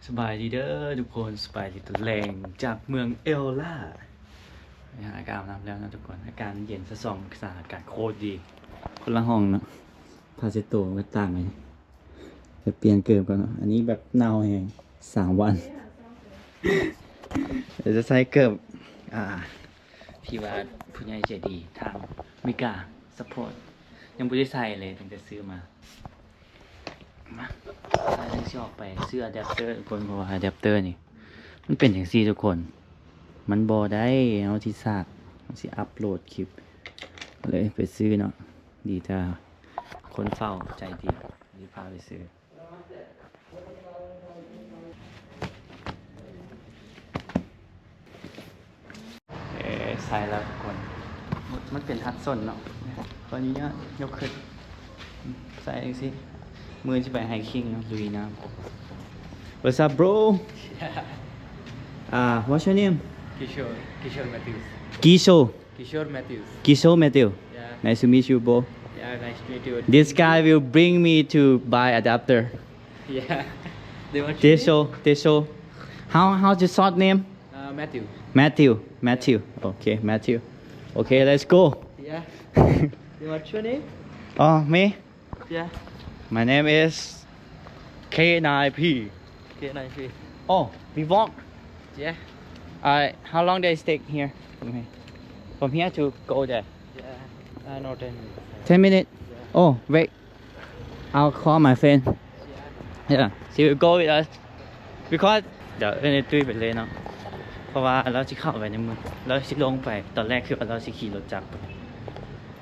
ສະບາຍດີເດີທຸກຄົນ ສະບາຍດີຕອນແລງຈາກເມືອງເອວລາ. ໄປຫາອາກາດອາບນ້ຳແລ້ວເນາະທຸກຄົນ ອາກາດເຢັນຊາວສອງອົງສາ ອາກາດໂຄດດີ. ຄົນລະຫ້ອງເນາະ ຜ້າເຊັດໂຕມັນຕ່າງກັນ. ຈະປ່ຽນເກີບກ່ອນເນາະ ອັນນີ້ແບບເນົ່າແຮງ ສາມວັນ. ດຽວຈະໃສ່ເກີບ ອ່າ ທີ່ວ່າຜູ້ໃຫຍ່ໃຈດີທາງອາເມລິກາ ຊັບພອດ ຍັງບໍ່ໄດ້ໃສ່ເລີຍ ຕັ້ງແຕ່ຊື້ມາ. ມາ ເຮົາຊິອອກໄປຊື້ອາແດັບເຕີທຸກຄົນ ເພາະວ່າອາແດັບເຕີນີ້ມັນເປັນຈັ່ງຊີ້ທຸກຄົນ ມັນບໍ່ໄດ້ ເຮົາຊິສາກ ເຮົາຊິອັບໂຫຼດຄລິບ ເລີຍໄປຊື້ເນາະ. ດີແຕ່ຄົນເຝົ້າໃຈດີ ທີ່ພາໄປຊື້. ເອີ ໃສ່ແລ້ວທຸກຄົນ ມັນເປັນຮັດສົນເນາະ. ຂໍອະນຸຍາດຍົກຂຶ້ນ ໃສ່ຈັ່ງຊີ້ ມື້ຊິໄປໄຮຄິງເນາະ ລຸຍນ້ຳ. What's up, bro? Uh, what's your name? Kishore, Kishore Matthews. Kisho. Kishore Matthews. Kisho Matthew. Yeah. Nice to meet you, bro. Yeah, nice to meet you. This guy will bring me to buy adapter. Yeah. They want your name? Tesho, Tesho. How, how's your short name? Uh, Matthew. Matthew, Matthew. Okay, Matthew. Okay, let's go. Yeah. They want your name? Oh, me? Yeah. My name is K nine P. K nine P. Oh, we walk? Yeah. Uh, how long does it take here from here? From here to go there? Yeah, uh, no, ten minutes. Ten minutes? Yeah. Oh, wait. I'll call my friend. Yeah. Yeah, she will go with us. Because ດຽວເອີ້ນໄອ້ຕຸ້ຍໄປເລີຍເນາະ ເພາະວ່າລາວຊິເຂົ້າໄປໃນເມືອງ ລາວຊິລົງໄປ ຕອນແລກຄືວ່າລາວຊິຂີ່ລົດຈັກໄປ.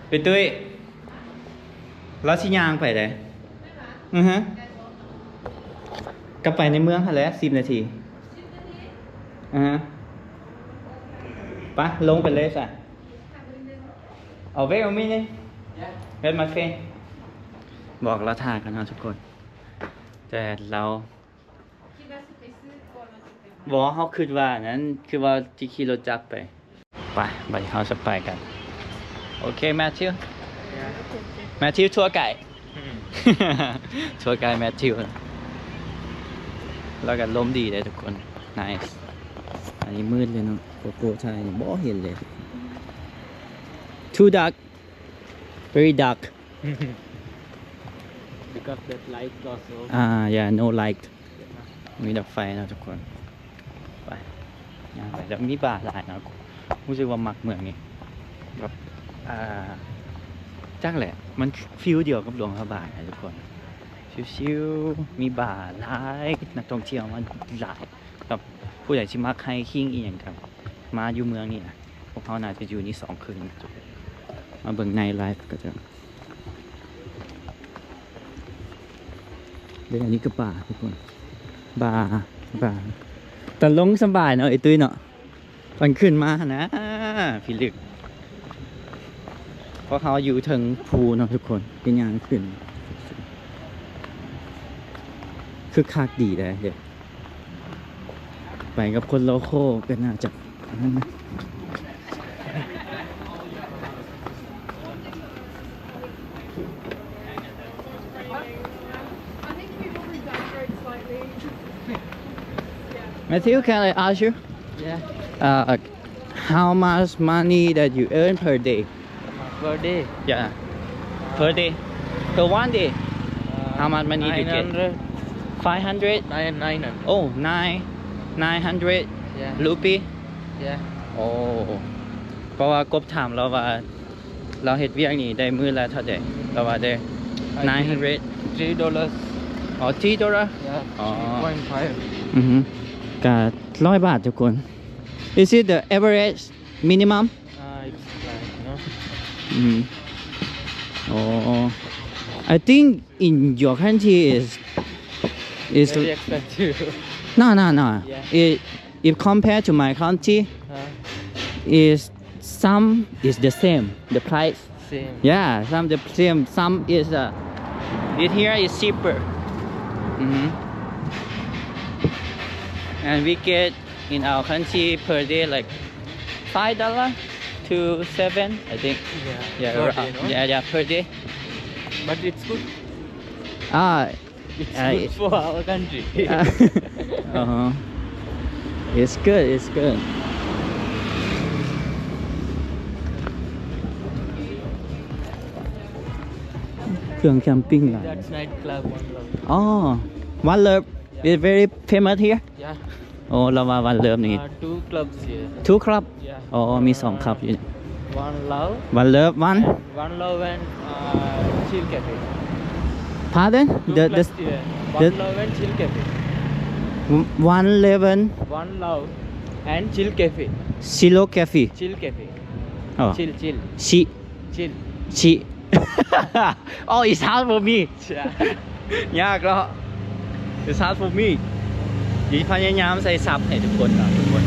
ໄອ້ຕຸ້ຍ ລາວຊິຍ່າງໄປໃດ? ອືຮຶ ກໍໄປໃນເມືອງຫັ້ນແຫຼະ ສິບນາທີ. ອືຮຶ ໄປ ລົງໄປເລີຍຊະ. Oh, wait a minute. Wait, my friend. ບອກລາວຖ້າກ່ອນເນາະທຸກຄົນ ແຕ່ລາວ ບໍ່ ເຮົາຄິດວ່ານັ້ນ ຄືວ່າຊິຂີ່ລົດຈັກໄປ. ໄປ ບັດນີ້ເຮົາຈະໄປກັນ. ໂອເຄ Matthew. Yeah. Matthew tour guide. ອືມ tour guide Matthew ລາວກໍລົມດີເດ້ທຸກຄົນ. Nice. ອັນນີ້ມືດເລີຍເນາະ ໂກໂກ້ຖ່າຍບໍ່ເຫັນເລີຍ. Too dark. Very dark. Because that light also. ອ່າ yeah, no light. ມີແຕ່ໄຟເນາະທຸກຄົນ. ໄປ ຍ່າງໄປ ແລ້ວມີບາຫຼາຍເນາະ. ຮູ້ສຶກວ່າມັກເມືອງນີ້ ແບບ ອ່າ ຈັກແຫຼະ ມັນຟີລດຽວກັບຫຼວງພະບາງນະທຸກຄົນ. ຊິວໆ ມີບາຫຼາຍ ນັກທ່ອງທ່ຽວມາຫຼາຍ. ແບບຜູ້ໃດທີ່ມັກໄຮຄິງອີ່ຫຍັງກໍມາຢູ່ເມືອງນີ້ນະ. ພວກເຮົາໜ້າຈະຢູ່ນີ້ສອງຄືນ. ມາເບິ່ງ night life ກໍຈະ ເດ້ ອັນນີ້ກໍບາທຸກຄົນ ບາ ບາ ຕາລົງສະບາຍເນາະ ໄອ້ຕຸ້ຍເນາະ. ຕອນຂຶ້ນມາຫັ້ນນະ ພິລຶກ ເພາະເຮົາຢູ່ເທິງພູເນາະທຸກຄົນ ໄດ້ຍ່າງຂຶ້ນ ຄຶກຄັກດີເດ້. ໄປກັບຄົນໂລໂຄກໍໜ້າຈະ Matthew, can I ask you? Yeah. Uh, how much money that you earn per day? Per day? Yeah. Per day. Per one day. Uh, how much money you get? Nine hundred. Five hundred? Nine, nine hundred. Oh, nine, nine hundred rupee? Yeah. ໂອ້ ເພາະວ່າກົບຖາມລາວວ່າ ລາວເຮັດວຽກນີ້ໄດ້ມື້ລະເທົ່າໃດ? ລາວວ່າໄດ້ I think nine hundred. Three dollars. ອໍ three dollar. Yeah, ອໍ three point five. ອືຮຶ ກະຮ້ອຍບາດທຸກຄົນ. Is it the average minimum? Uh, it's like, you know. ອືຮຶ ອໍ I think in your country is, is very expensive. No, no, no. Yeah. It, if compared to my country, uh, is some is the same, the price. Same. Yeah, some the same, some is, uh, it here is cheaper. Mm-hmm. And we get in our country per day, like, five dollar to seven, I think. Yeah, yeah, per day, no? Yeah, yeah, per day. But it's good. Ah, It's uh, good for our country. Uh, uh-huh. It's good, it's good. ເຄື່ອງແຄມປິງຫຼາຍ. That's night club, One Love. Oh, One Love is very famous here. Yeah. ໂອ້ ລາວວ່າ One Love ນີ້ Uh, two clubs here. Two club? Yeah. ອໍ ມີສອງຄັບຢູ່. One Love. One Love, one? And One Love and, uh, Chill Cafe. Pardon? Two The, the, clubs here. The One Love and Chill Cafe. One Love and? One Love and Chill Cafe. Chill Cafe. Chill Cafe. ອໍ Chill, chill. ຊິ Chill. ຊິ Oh, it's hard for me. ຍາກເນາະ. It's hard for me. ຊິພະຍາຍາມໃສ່ສັບໃຫ້ທຸກຄົນເນາະ ທຸກຄົນ.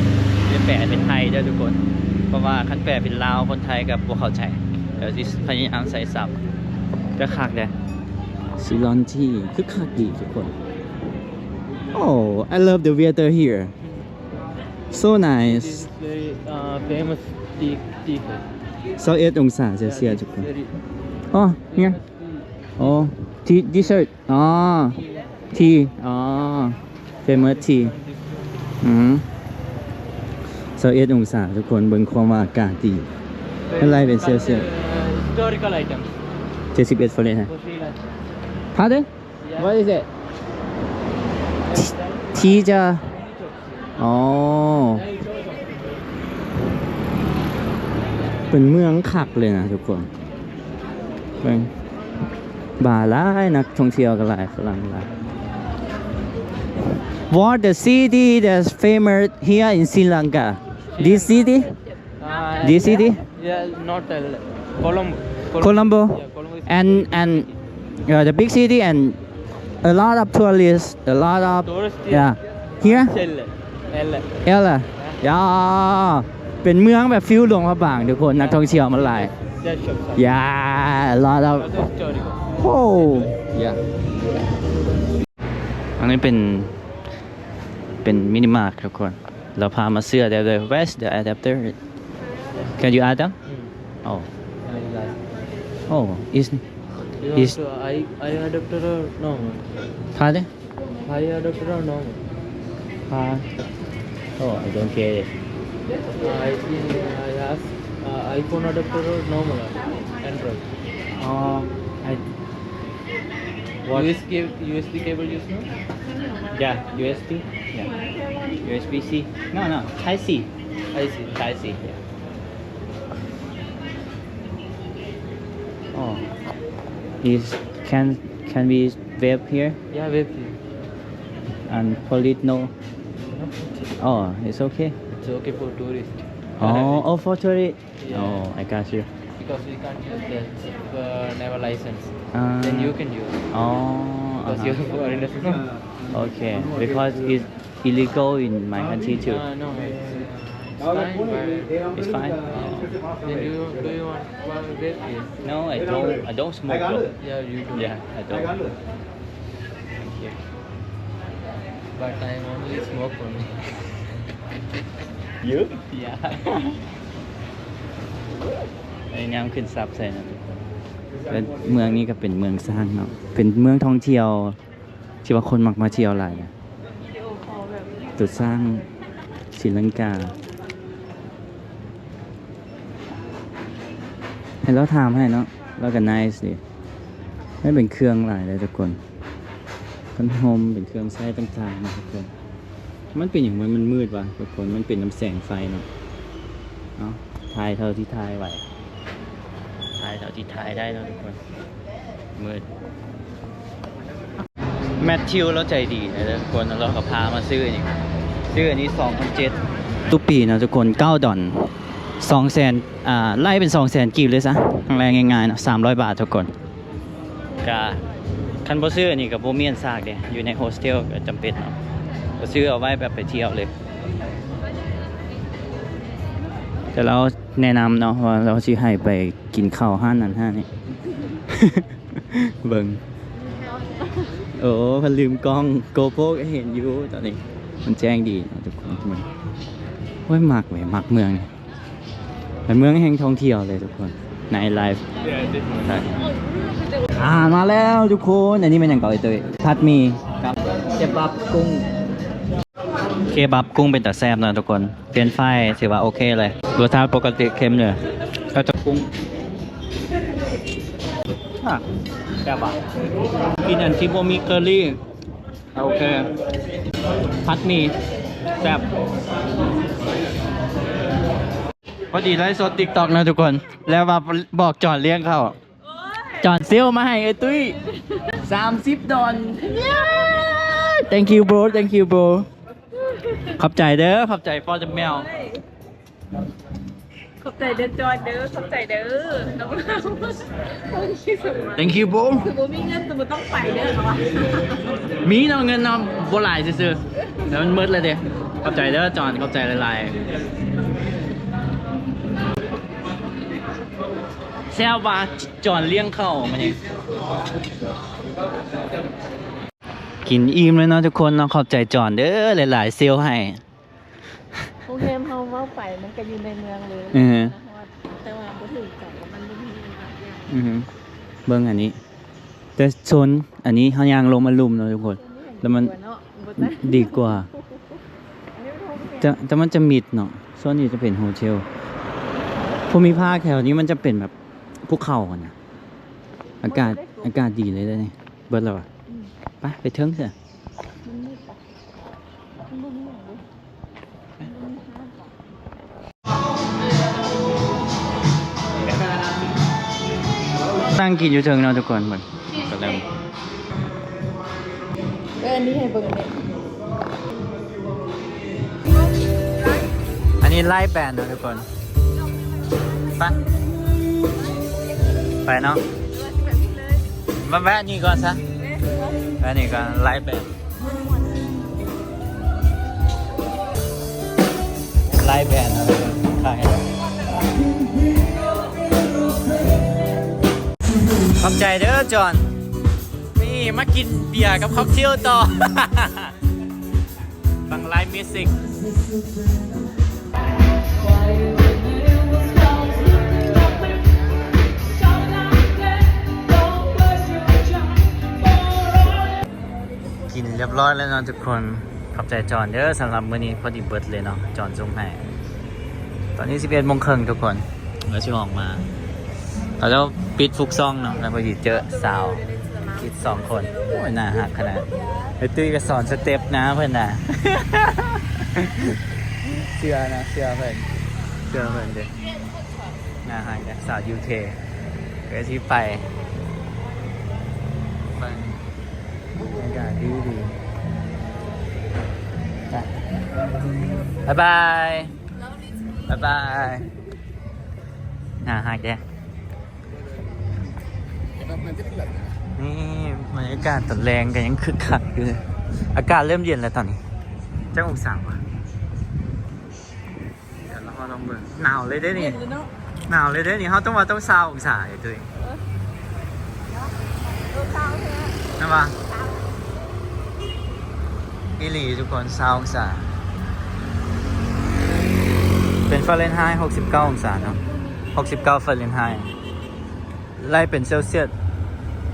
ຊິແປເປັນໄທເດີທຸກຄົນ ເພາະວ່າຄັນແປເປັນລາວ ຄົນໄທກໍບໍ່ເຂົ້າໃຈ. ດຽວຊິພະຍາຍາມໃສ່ສັບ. ຈະຄັກເດ້. ຊີລອນທີ ຄືຄັກດີທຸກຄົນ. Oh, I love the weather here. So nice. It is very, uh, famous tea, tea place. ຊາວເອັດອົງສາເຊວຊຽສທຸກຄົນ. ອໍ ນີ້ famous tea. ອໍ dessert. ອໍ tea. ອໍ famous tea. ອືມ ຊາວເອັດອົງສາທຸກຄົນ. ເບິ່ງຄວາມວ່າອາກາດດີ. ເທົ່າໃດເປັນເຊວຊຽສ? Historical items. ເຈັດສິບເອັດຟາເລັນໄຮ. For Sri Lanka. Pardon? What is it? Teacher. ອໍ ເປັນເມືອງຄັກເລີຍນະທຸກຄົນ. ເບິ່ງ ບາຫຼາຍ ນັກທ່ອງທ່ຽວກໍຫຼາຍ ຝຣັ່ງຫຼາຍ. What the city that's famous here in Sri Lanka? This city? Uh, This city? Yeah, not L A. Colombo. Colombo? Colombo. Yeah, Colombo is And, and, uh, the big city and a lot of tourists, a lot of, tourist, yeah. Yeah. Here? L A. L A. Yeah. ເປັນເມືອງແບບຟີລຫຼວງພະບາງທຸກຄົນ ນັກທ່ອງທ່ຽວມັນຫຼາຍ. Yeah, shop, shop. Yeah, a lot of, lot of historical. Oh, yeah. ອັນນີ້ເປັນ ເປັນມິນິມາດທຸກຄົນ. ລາວພາມາເຊື່ອໄດ້ເລີຍ. Where's the adapter? Can you add them? Mm. Oh. I will add. Oh, is, You is want to eye, eye adapter or normal? Pardon? Eye adapter or normal? Uh, oh, I don't get it. Uh, I think I ask, uh, iPhone adapter or normal Android? Uh, I What? U S B, U S B cable use, no? Yeah, U S B. Yeah. U S B C. No, no, Type C. I see. Type C, yeah. Oh. Is, can, can we vape here? Yeah, vape here. And police, no? No. Oh, it's okay. It's okay for tourist. Oh, oh, for tourist. Yeah. Oh, I got you. Because we can't use that, uh, never license. Ah. Then you can use. Oh, because uh-huh. You're foreigner. Okay, because it's illegal in my country too. Uh, no, it's, uh, it's fine, but it's fine? Oh. Then you, do you want one vape here? No, I don't, I don't smoke though. Yeah, you do. Yeah, I don't. Thank you. But I only smoke only. You? Yeah. ພະຍາຍາມຂຶ້ນຊັບໃສ່ນະ. ແລະເມືອງນີ້ກໍເປັນເມືອງຊ້າງເນາະ ເປັນເມືອງທ່ອງທ່ຽວທີ່ວ່າຄົນມັກມາທ່ຽວຫຼາຍນະ. ໂຕຊ້າງສີລັງກາ ໃຫ້ລາວຖາມໃຫ້ເນາະ ລາວກໍໄນສ໌ດີ. ມັນເປັນເຄື່ອງຫຼາຍເລີຍທຸກຄົນ ຄັນຮົ່ມ ເປັນເຄື່ອງໃຊ້ຕ່າງໆນະທຸກຄົນ. ມັນເປັນຫຍັງ ມັນ ມັນມືດວະທຸກຄົນ? ມັນເປັນນຳແສງໄຟເນາະ. ເອົາ ຖ່າຍເທົ່າທີ່ຖ່າຍໄຫວ ຖ່າຍເທົ່າທີ່ຖ່າຍໄດ້ເນາະທຸກຄົນ. ມືດ. ແມັດທິວລາວໃຈດີເດີທຸກຄົນ ລາວກໍພາມາຊື້ອັນນີ້ ຊື້ອັນນີ້ສອງພັນເຈັດ ຕຸປີເນາະທຸກຄົນ ເກົ້າດອນ ສອງແສນ ອ່າ ໄລ່ເປັນສອງແສນກີບເລີຍຊະ ແລກງ່າຍໆເນາະ ສາມຮ້ອຍບາດທຸກຄົນ. ກະຄັນບໍ່ຊື້ອັນນີ້ກໍບໍ່ມີອັນສາກເດ້ ຢູ່ໃນໂຮສເທວກໍຈຳເປັນເນາະ ກໍຊື້ເອົາໄວ້ແບບໄປທ່ຽວເລີຍ. ແຕ່ລາວແນະນຳເນາະວ່າລາວຊິໃຫ້ໄປກິນເຂົ້າຮ້ານນັ້ນຮ້ານນີ້ ເບິ່ງ ໂອ້ ເພິ່ນລືມກ້ອງ ໂກໂປຣກໍເຫັນຢູ່ຕອນນີ້ ມັນແຈ້ງດີເນາະທຸກຄົນ. ໂອ້ຍ ມັກເວີຍ ມັກເມືອງນີ້ ເປັນເມືອງແຫ່ງທ່ອງທ່ຽວເລີຍທຸກຄົນ ໄນໄລຟ໌. ໄດ້ ອາຫານມາແລ້ວທຸກຄົນ. ອັນນີ້ແມ່ນຫຍັງເກາະ ເອີຍ? ຜັດໝີ່ກັບເຄບັບກຸ້ງ. ເຄບັບກຸ້ງເປັນຕາແຊບເນາະທຸກຄົນ. ເຟຣນຊ໌ຟາຍຖືວ່າໂອເຄເລີຍ. ລົດຊາດປົກກະຕິເຄັມເລີຍ. ແລ້ວຈະປຸງ. ອາ ແຊບຫວາ. ກິນອັນທີ່ບໍ່ມີເຄີຣີ. ໂອເຄ. ຜັດໝີ່ແຊບ. ພໍດີໄລຟ໌ສົດຕິກຕັອກເນາະທຸກຄົນ. ແລ້ວວ່າບອກຈອນລ້ຽງເຂົ້າ. ຈອນເຊວມາໃຫ້ເອື້ອຍຕຸ້ຍ ສາມສິບດອນ. Thank you bro, thank you bro. ຂອບໃຈເດີ ຂອບໃຈ for the meal. ຂອບໃຈເດີຈອນເດີ ຂອບໃຈເດີນ້ອງ. Thank you bro. ຄືບໍ່ມີເງິນ ແຕ່ບໍ່ຕ້ອງໄປເດີເນາະ. ມີເນາະ ເງິນເນາະ ບໍ່ຫຼາຍຊື່ໆ ແຕ່ມັນໝົດແລ້ວເດ້. ຂອບໃຈເດີຈອນ ຂອບໃຈຫຼາຍໆ. ແຊວວ່າ ຈອນລ້ຽງເຂົ້າມື້ນີ້. ກິນອີ່ມແລ້ວເນາະທຸກຄົນເນາະ. ຂອບໃຈຈອນເດີຫຼາຍໆ ເຊວໃຫ້. ໂຮງແຮມເຮົາເວົ້າໄປມັນກະຢູ່ໃນເມືອງເລີຍ. ເອີ ແຕ່ວ່າບໍ່ຖືກໃຈ ມັນບໍ່ມີອີ່ຫຍັງ. ອື ເບິ່ງອັນນີ້ ແຕ່ໂຊນອັນນີ້ເຮົາຍ່າງລົງມາລຸ່ມເນາະທຸກຄົນ ແລ້ວມັນ ດີກວ່າ ແຕ່ ແຕ່ມັນຈະມິດເນາະ. ໂຊນນີ້ຈະເປັນໂຮເທລ. ພູມິພາກແຖວນີ້ມັນຈະເປັນແບບພູເຂົາຫັ້ນນະ. ອາກາດ ອາກາດດີເລີຍເດ້ນີ້. ເບິດແລ້ວຫວາ? ອືມ ໄປ ໄປເທິງຊະ. ມັນມືດປະ? ມັນບໍ່ມີຫຍັງເລີຍ. ນັ່ງກິນຢູ່ເທິງເນາະທຸກຄົນ. ເບິ່ງ ເອີ ອັນນີ້ໃຫ້ເບິ່ງອັນນີ້. ອັນນີ້ໄລແບນເນາະທຸກຄົນ. ໄປ ໄປເນາະ. ມາແວະນີ້ກ່ອນຊະ. ແວະນີ້ກ່ອນ ໄລແບນ. ໄລແບນເນາະທຸກຄົນ. ຂອບໃຈເດີຈອນ. ນີ້ມາກິນເບຍກັບຄອກເທວຕໍ່. ຟັງໄລຟ໌ມິວສິກ. ກິນຮຽບຮ້ອຍແລ້ວເນາະທຸກຄົນ. ຂອບໃຈຈອນເດີ ສຳລັບມື້ນີ້ພໍດີເບິດເລີຍເນາະ ຈອນສົ່ງໃຫ້. ຕອນນີ້ສິບເອັດໂມງເຄິ່ງທຸກຄົນ. ແລ້ວຊິອອກມາ ເຂົາເຈົ້າປິດທຸກຊ່ອງເນາະ ແລ້ວພໍດີເຈີສາວກິດສອງຄົນ. ໂອ້ຍ ໜ້າຮັກຂະໜາດ. ໄອ້ຕຸ້ຍກໍສອນສະເຕັບນະເພິ່ນນະ. ເຊື່ອນະ ເຊື່ອເພິ່ນ ເຊື່ອເພິ່ນເດ້. ໜ້າຮັກນະ ສາວຢູເຄ. ກໍຊິໄປເບິ່ງ ບັນຍາກາດດີໆ. ໄປ ບາຍບາຍ ບາຍບາຍ. ໜ້າຮັກເດ້. ນີ້ບັນຍາກາດຕອນແລງກໍຍັງຄຶກຄັກຢູ່. ອາກາດເລີ່ມເຢັນແລ້ວຕອນນີ້. ຈັກອົງສາວະ? ດຽວເຮົາລອງເບິ່ງ. ໜາວເລີຍເດ້ນີ້. ເຢັນເລີຍເນາະ. ໜາວເລີຍເດ້ນີ້. ເຮົາຕ້ອງວ່າຕ້ອງຊາວອົງສາເດ້ຕຸ້ຍ. ເອີ ເນາະ ເອີ ຊາວແທ້ ແມ່ນບໍ່? ຊາວ ອີ່ຫຼີທຸກຄົນ ຊາວອົງສາ. ເປັນຟາເຣນໄຮ ຫົກສິບເກົ້າອົງສາເນາະ. ຫົກສິບເກົ້າຟາເຣນໄຮ. ໄລ່ເປັນເຊວຊຽດ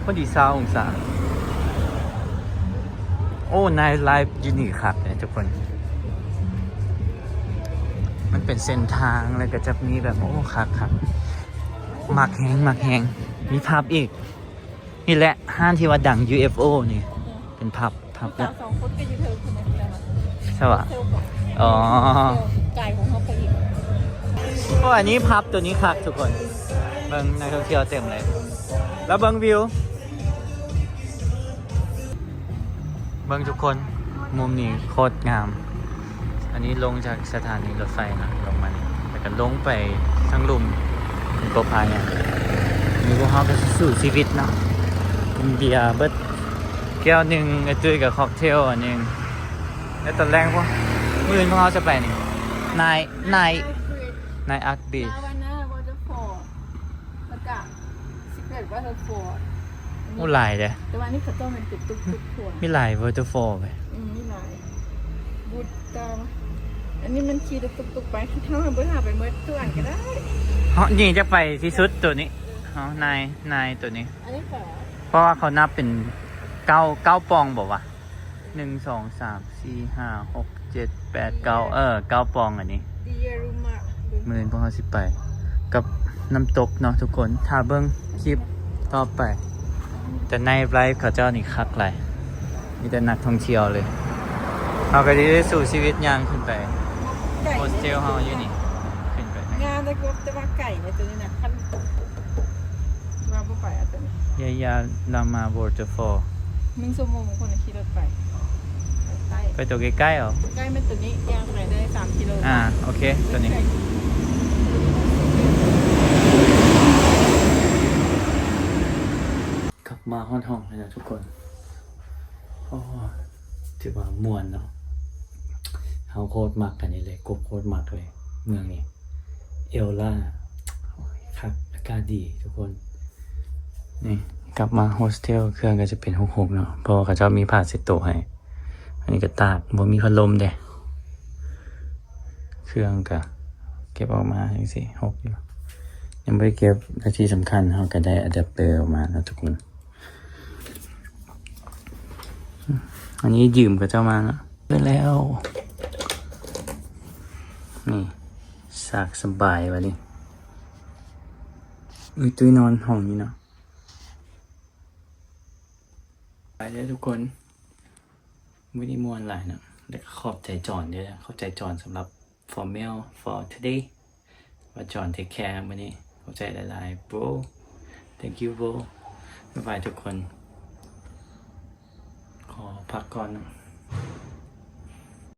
ພໍດີຊາວອົງສາ. ໂອ້ ໄນໄລຟ໌ຢູ່ນີ້ຄັກເດ້ທຸກຄົນ. ມັນເປັນເສັ້ນທາງ ແລ້ວກໍຈະມີແບບ ໂອ້ ຄັກໆ. ມັກແຮງ ມັກແຮງ. ມີພັບອີກ. ນີ້ແຫຼະຮ້ານທີ່ວ່າດັງ ຢູເອັຟໂອ ນີ້ ເປັນພັບ. ພັບແລ້ວ ສາວສອງຄົນກໍຢູ່ເທິງພຸ້ນນະ. ໃຊ່ຫວາ? ອໍ ໄກຂອງເຮົາໄປອີກ. ໂອ້ ອັນນີ້ພັບຕົວນີ້ຄັກທຸກຄົນ. ເບິ່ງນັກທ່ອງທ່ຽວເຕັມເລີຍ. ແລ້ວເບິ່ງວິວ ເບິ່ງທຸກຄົນ ມຸມນີ້ໂຄດງາມ. ອັນນີ້ລົງຈາກສະຖານີລົດໄຟເນາະ ລົງມານີ້ ແລ້ວກໍລົງໄປທາງລຸ່ມ ໂກພາຍາ. ນີ້ພວກເຮົາກໍຊິສູ້ຊີວິດເນາະ. ກິນເບຍເບິດ ແກ້ວໜຶ່ງ ໄອ້ຕຸ້ຍກັບຄອກເທວອັນໜຶ່ງ. ແລ້ວຕອນແລງພວກ ມື້ອື່ນພວກເຮົາຈະໄປນີ້ Nine Nine Nine Arch Beach. Lawanya Waterfall ແລ້ວກະ Secret Waterfall. ໂອ້ ຫຼາຍເດ້. ແຕ່ວ່ານີ້ເຂົາເຈົ້າແມ່ນເປັນຕຸກໆ ທຸກຄົນ. ມີຫຼາຍ Waterfall ເວີຍ. ອືມ ມີຫຼາຍ ບຸດຕາ. ອັນນີ້ມັນຂີ່ຕຸກໆໄປ ເຮົາບໍ່ຖ້າໄປໝົດທຸກອັນກໍໄດ້. ເຮົານີ້ຈະໄປທີ່ສຸດໂຕນີ້. ເຮົາ Nine Nine ໂຕນີ້. ອັນນີ້ກໍ ເພາະວ່າເຂົານັບເປັນເກົ້າ ເກົ້າປ່ອງບໍ່ວະ? ໜຶ່ງ ສອງ ສາມ ສີ່ ຫ້າ ຫົກ ເຈັດ ແປດ ເກົ້າ ເອີ ເກົ້າປ່ອງອັນນີ້. ມື້ອື່ນພວກເຮົາຊິໄປກັບນ້ຳຕົກເນາະທຸກຄົນ ຖ້າເບິ່ງຄລິບຕໍ່ໄປ. ແຕ່ໃນໄລຟ໌ເຂົາເຈົ້ານີ້ຄັກຫຼາຍ ມີແຕ່ນັກທ່ອງທ່ຽວເລີຍ. ເຮົາກໍຊິໄດ້ສູ້ຊີວິດຍ່າງຂຶ້ນໄປ ໂຮສເທວເຮົາຢູ່ນີ້ ຂຶ້ນໄປ ງາມເດ້ ແຕ່ວ່າໄກເດ້ຕົວນີ້ນະ ຄັນວ່າບໍ່ໄປເອົາຕົວນີ້ Yayalama Waterfall ໜຶ່ງຊົ່ວໂມງຄົນຂີ່ລົດໄປ ໄປໃຕ້ ໄປຕົວໃກ້ໆເອົາ ໃກ້ແມ່ນຕົວນີ້ ຍ່າງໄປໄດ້ສາມກິໂລ ອ່າ ໂອເຄ ຕົວນີ້ ກັບມາຮອດຫ້ອງແລ້ວນະທຸກຄົນ. ໂອ້ ຖືວ່າມ່ວນເນາະ ເຮົາໂຄດມັກອັນນີ້ເລີຍ ກົບໂຄດມັກເລີຍ ເມືອງນີ້ ເອວລາ ໂອ້ຍ ຄັກ ອາກາດດີທຸກຄົນ. ນີ້ກັບມາໂຮສເທວ ເຄື່ອງກໍຈະເປັນຫົກຫົກເນາະ ເພາະວ່າເຂົາເຈົ້າມີຜ້າເຊັດໂຕໃຫ້. ອັນນີ້ກໍຕາກ ບໍ່ມີພັດລົມເດ້. ເຄື່ອງກະເກັບອອກມາຈັ່ງຊີ້ ຫົກຢູ່ ຍັງບໍ່ໄດ້ເກັບ ແລະທີ່ສຳຄັນເຮົາກະໄດ້ອາແດັບເຕີອອກມາເນາະທຸກຄົນ. ອັນນີ້ຢືມເຂົາເຈົ້າມາເນາະ ໄດ້ແລ້ວ ນີ້ ສາກສະບາຍບາດນີ້. ເອີ ຕຸ້ຍນອນຫ້ອງນີ້ເນາະ. ໄປເດີທຸກຄົນ ມື້ນີ້ມ່ວນຫຼາຍເນາະ ແລະກໍຂອບໃຈຈອນເດີ ຂອບໃຈຈອນສຳລັບ for meal for today ວ່າຈອນ take care ມື້ນີ້ ຂອບໃຈຫຼາຍໆ bro. Thank you bro. ບາຍບາຍທຸກຄົນ ຂໍພັກກ່ອນເນາະ.